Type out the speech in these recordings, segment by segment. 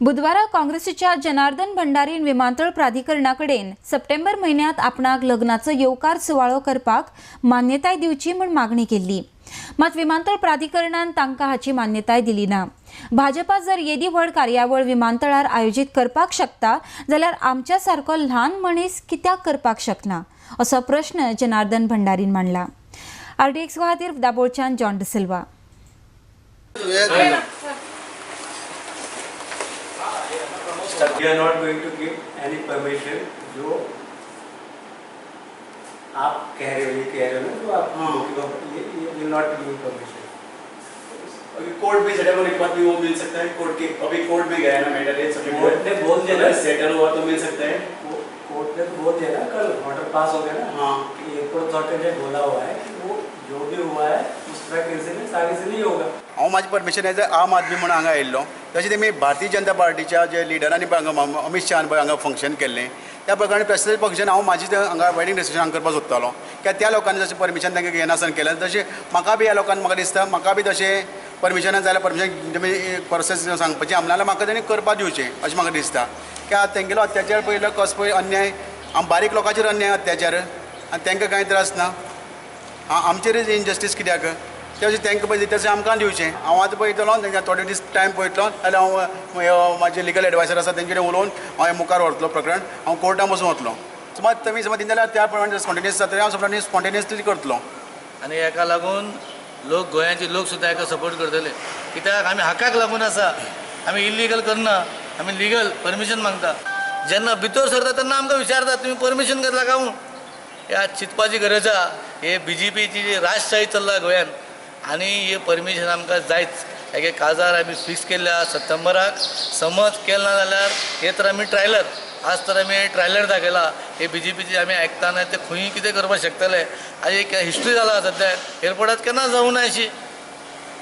बुधवारा काँग्रेसीच्या जनार्दन भंडारीन विमानतळ प्राधिकरणा कडेन सप्टेंबर म्हयन्यांत आपणाक लग्नाचो येवकार सुवाळो करपाक मान्यताय दिवची म्हूण मागणी केल्ली. मात विमानतळ प्राधिकरणान तांकां हाची मान्यताय दिली ना. भाजपा जर येदी व्हड कार्यावळ विमानतळार आयोजीत करपाक शकता जाल्यार आमच्या सारको ल्हान मनीस कित्याक करपाक शकना असो प्रश्न जनार्दन भंडारीन मांडला. आरडीएक्स खातीर दाबोळच्यान John D'Silva. We are not going to give any permission जो आप कह रहे हो, ये कह रहे हो ना जो आप, ये will not give permission. अभी कोर्ट में सेटल होने के बाद भी वो मिल सकता है. कोर्ट के अभी कोर्ट में गया ना मैटर, ये सुप्रीम कोर्ट ने बोल दिया ना, सेटल हुआ तो मिल सकता है. कोर्ट ने तो बोल दिया ना, कल ऑर्डर पास हो गया ना. हाँ, कि एयरपोर्ट अथॉरिटी ने बोला हुआ है कि वो जो भी हुआ है उस तरह से नहीं, सारी से नहीं होगा. हांव म्हाजी परमिशन एज अ आम आदमी म्हणून हांगा आयिल्लो. तशें तेमी भारतीय जनता पार्टीच्या जे लिडरांनी पळय हांगा अमीत शहान पळय हांगा फंक्शन केल्लें, त्या प्रकारे प्रेसिडेंट फंक्शन हांव म्हाजी हांगा वेडींग रिसेप्शन हांगा करपाक सोदतालो. कित्याक त्या लोकांनी जशें परमिशन तांकां घेनासतना केलें तशें म्हाका बी ह्या लोकांनी म्हाका दिसता म्हाका बी तशें परमिशनान जाल्यार परमिशन तुमी प्रोसेस सांगपाची आमकां नाल्यार म्हाका तेणी करपाक दिवचें अशें म्हाका दिसता. कित्याक तेंगेलो अत्याचार पळयलो कसो पळय अन्याय, आम बारीक लोकांचेर अन्याय अत्याचार आनी तांकां कांय त्रास ना. आमचेरच इनजस्टीस कित्याक तशें तांकां पळय तशें आमकां दिवचें. हांव आतां पळयतलो तांकां थोडे दीस टायम पळयतलो जाल्यार हांव म्हाजे लिगल एडवायसर आसा तेंचे कडेन उलोवन हांव हें मुखार व्हरतलो प्रकरण. हांव कोर्टान बसून वतलो. समज तुमी समज दिना जाल्यार त्या प्रमाणे स्पॉन्टेनियस जातलें, हांव समज स्पॉन्टेनियसली करतलो. आनी हेका लागून लोक, गोंयाचे लोक सुद्दां हेका सपोर्ट करतले, कित्याक आमी हकाक लागून आसा. आमी इलिगल करना, आमी लिगल परमिशन मागता. जेन्ना भितर सरता तेन्ना आमकां विचारता तुमी परमिशन घेतला काय म्हूण. ह्या चिंतपाची गरज आहा. हे बीजेपीची जी राजशाही चल्ला गोंयान आनी हे परमिशन आमकां जायच. हेगे काजार आमी फिक्स केल्ले आहा सप्टेंबराक. समज केलें ना जाल्यार हे तर आमी ट्रायलर, आज तर आमी ट्रायलर दाखयला. हे बीजेपीची आमी आयकतना ते खंय कितें करपाक शकतले. आज एक हिस्ट्री जाला सद्याक एअरपोर्टात केन्ना जावूं ना अशी.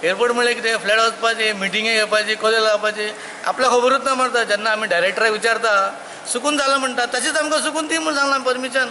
एअरपोर्ट म्हणल्यार कितें, फ्लॅट वचपाची, मिटिंगे घेवपाची, कॉलेज लावपाची, आपल्याक खबरूच ना मरता. जेन्ना आमी डायरेक्टराक विचारता सुकून जालां म्हणटा, तशेंच आमकां सुकून दी म्हूण सांगलां परमिशन.